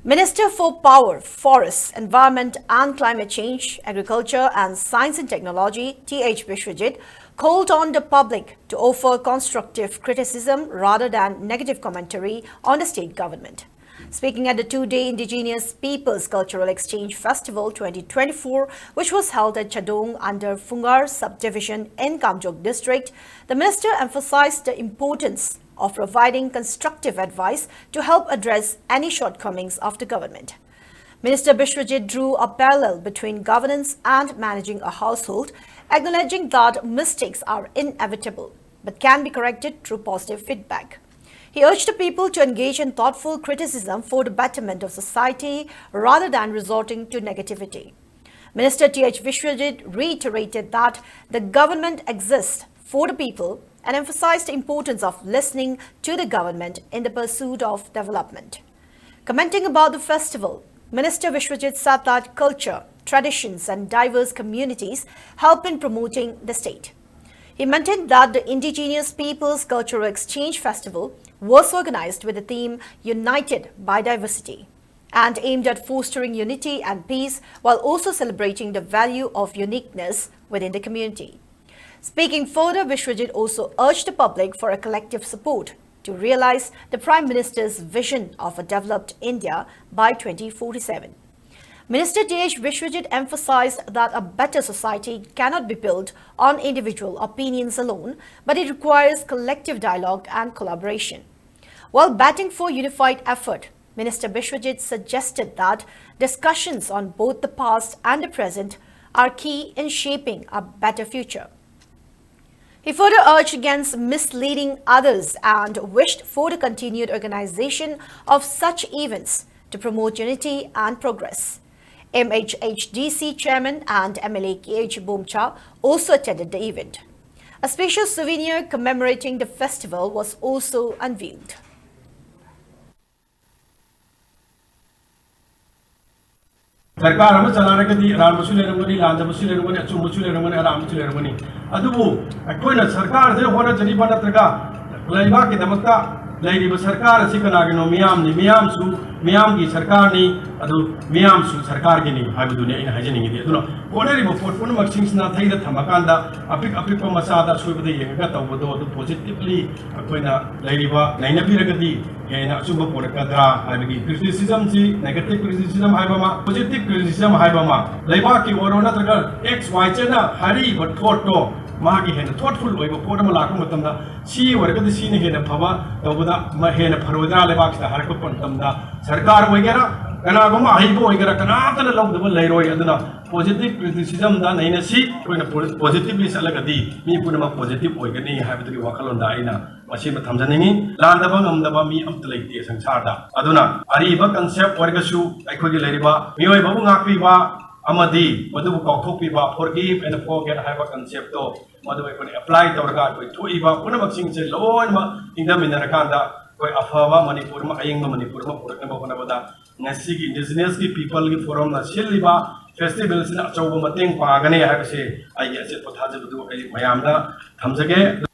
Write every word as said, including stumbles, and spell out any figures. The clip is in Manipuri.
Minister for Power, Forests, Environment and Climate Change, Agriculture and Science and Technology, T H Biswajit, called on the public to offer constructive criticism rather than negative commentary on the state government. Speaking at the two-day Indigenous Peoples Cultural Exchange Festival twenty twenty-four, which was held at Chadong under Phungar subdivision in Kamjong district, the minister emphasized the importance of providing constructive advice to help address any shortcomings of the government. Minister Biswajit drew a parallel between governance and managing a household, acknowledging that mistakes are inevitable but can be corrected through positive feedback. He urged the people to engage in thoughtful criticism for the betterment of society rather than resorting to negativity. Minister T H Biswajit reiterated that the government exists for the people and emphasized the importance of listening to the government in the pursuit of development. Commenting about the festival, Minister Biswajit said that culture, traditions, and diverse communities help in promoting the state. He maintained that the Indigenous Peoples Cultural Exchange Festival was organized with the theme United by Diversity and aimed at fostering unity and peace while also celebrating the value of uniqueness within the community. Speaking further, Biswajit also urged the public for a collective support to realize the Prime Minister's vision of a developed India by twenty forty-seven. Minister T H Biswajit emphasized that a better society cannot be built on individual opinions alone, but it requires collective dialogue and collaboration. While batting for unified effort, Minister Biswajit suggested that discussions on both the past and the present are key in shaping a better future. He further urged against misleading others and wished for the continued organization of such events to promote unity and progress. M H H D C chairman and M L A K H Bomcha also attended the event. A special souvenir commemorating the festival was also unveiled. ꯗꯔꯀꯥꯔ ꯑꯃ ꯆꯂꯥꯔꯒꯗꯤ ꯑꯔꯥꯟꯕꯁꯨ ꯂꯩꯔꯝꯒꯅꯤ, ꯂꯥꯟꯗꯕꯁꯨ ꯂꯩꯔꯝꯒꯅꯤ, ꯑꯆꯨꯝꯕꯁꯨ ꯂꯩꯔꯝꯒꯅꯤ, ꯑꯔꯥꯟꯕꯁꯨ ꯂꯩꯔꯝꯒꯅꯤ꯫ ꯑꯗꯨꯕꯨ ꯑꯩꯈꯣꯏꯅ ꯁꯔꯀꯥꯔꯁꯤꯅ ꯍꯣꯠꯅꯖꯔꯤꯕ ꯅꯠꯇ꯭ꯔꯒ ꯂꯩꯕꯥꯛꯀꯤꯗꯃꯛꯇ ꯂꯩꯔꯤꯕ ꯁꯔꯀꯥꯔ ꯑꯁꯤ ꯀꯅꯥꯒꯤꯅꯣ? ꯃꯤꯌꯥꯝꯅꯤ꯫ ꯃꯤꯌꯥꯝꯁꯨ, ꯃꯤꯌꯥꯝꯒꯤ ꯁꯔꯀꯥꯔꯅꯤ, ꯑꯗꯨ ꯃꯤꯌꯥꯝꯁꯨ ꯁꯔꯀꯥꯔꯒꯤꯅꯤ ꯍꯥꯏꯕꯗꯨꯅꯤ ꯑꯩꯅ ꯍꯥꯏꯖꯅꯤꯡꯉꯤꯗꯤ꯫ ꯑꯗꯨꯅ ꯍꯣꯠꯅꯔꯤꯕ ꯄꯣꯠ ꯄꯨꯝꯅꯃꯛꯁꯤꯡꯁꯤꯅ ꯊꯩꯗ ꯊꯝꯃꯀꯥꯟꯗ ꯑꯄꯤꯛ ꯑꯄꯤꯛꯄ ꯃꯆꯥꯗ ꯑꯁꯣꯏꯕꯗ ꯌꯦꯡꯉꯒ ꯇꯧꯕꯗꯣ ꯑꯗꯨ positively ꯑꯩꯈꯣꯏꯅ ꯂꯩꯔꯤꯕ ꯅꯩꯅꯕꯤꯔꯒꯗꯤ ꯍꯦꯟꯅ ꯑꯆꯨꯝꯕ ꯄꯨꯔꯛꯀꯗ꯭ꯔꯥ ꯍꯥꯏꯕꯒꯤ criticismꯁꯤ, negative criticism ꯍꯥꯏꯕ ꯑꯃ, positive criticism ꯍꯥꯏꯕ ꯑꯃ, ꯂꯩꯕꯥꯛꯀꯤ ꯑꯣꯏꯔꯣ ꯅꯠꯇ꯭ꯔꯒ X Y Zꯅ ꯍꯥꯏꯔꯤꯕ ꯊꯣꯠꯇꯣ ꯃꯥꯒꯤ ꯍꯦꯟꯅ thoughtful ꯑꯣꯏꯕ ꯄꯣꯠ ꯑꯃ ꯂꯥꯛꯄ ꯃꯇꯝꯗ ꯁꯤ ꯑꯣꯏꯔꯒꯗꯤ ꯁꯤꯅ ꯍꯦꯟꯅ ꯐꯕ ꯇꯧꯕꯗ ꯃ-, ꯍꯦꯟꯅ ꯐꯔꯣꯏꯗ꯭ꯔꯥ ꯂꯩꯕꯥꯛꯁꯤꯗ ꯍꯥꯏꯔꯛꯄ ꯃꯇꯝꯗ ꯁꯔꯀꯥꯔ ꯑꯣꯏꯒꯦꯔꯥ ꯀꯅꯥꯒꯨꯝꯕ ꯑꯍꯩꯕ ꯑꯣꯏꯒꯦꯔꯥ ꯀꯅꯥꯝꯇꯅ ꯂꯧꯗꯕ ꯂꯩꯔꯣꯏ꯫ ꯑꯗꯨꯅ positive criticismꯗ ꯅꯩꯅꯁꯤ, ꯑꯩꯈꯣꯏꯅ positively ꯆꯠꯂꯒꯗꯤ ꯃꯤ ꯄꯨꯝꯅꯃꯛ positive ꯑꯣꯏꯒꯅꯤ ꯍꯥꯏꯕꯗꯨꯒꯤ ꯋꯥꯈꯜꯂꯣꯟꯗ ꯑꯩꯅ ꯃꯁꯤꯃ ꯊꯝꯖꯅꯤꯡꯉꯤ꯫ ꯂꯥꯟꯗꯕ ꯉꯝꯗꯕ ꯃꯤ ꯑꯝꯇ ꯂꯩꯇꯦ ꯁꯪꯁꯥꯔꯗ꯫ ꯑꯗꯨꯅ ꯑꯔꯤꯕ concept ꯑꯣꯏꯔꯒꯁꯨ ꯑꯩꯈꯣꯏꯒꯤ ꯂꯩꯔꯤꯕ ꯃꯤꯑꯣꯏꯕꯕꯨ ꯉꯥꯛꯄꯤꯕ ꯑꯃꯗꯤ ꯃꯗꯨꯕꯨ ꯀꯥꯎꯊꯣꯛꯄꯤꯕ, forgive and forget ꯍꯥꯏꯕ conceptꯇꯣ ꯃꯗꯨ ꯑꯩꯈꯣꯏꯅ apply ꯇꯧꯔꯒ ꯑꯩꯈꯣꯏ ꯊꯣꯛꯏꯕ ꯄꯨꯝꯅꯃꯛꯁꯤꯡꯁꯦ ꯂꯣꯏꯅꯃꯛ ꯏꯪꯊꯃꯤꯟꯅꯔꯀꯥꯟꯗ ꯑꯩꯈꯣꯏ ꯑꯐꯕ ꯃꯅꯤꯄꯨꯔ ꯑꯃ, ꯑꯌꯤꯡꯕ ꯃꯅꯤꯄꯨꯔ ꯑꯃ ꯄꯨꯔꯛꯅꯕ ꯍꯣꯠꯅꯕꯗ ꯉꯁꯤꯒꯤ Indigenous Peopleꯒꯤ Forumꯅ ꯁꯤꯜꯂꯤꯕ festivalꯁꯤꯅ ꯑꯆꯧꯕ ꯃꯇꯦꯡ ꯄꯥꯡꯒꯅꯤ ꯍꯥꯏꯕꯁꯦ ꯑꯩꯒꯤ ꯑꯆꯦꯠꯄ ꯊꯥꯖꯕꯗꯨ ꯑꯩ ꯃꯌꯥꯝꯗ ꯊꯝꯖꯒꯦ꯫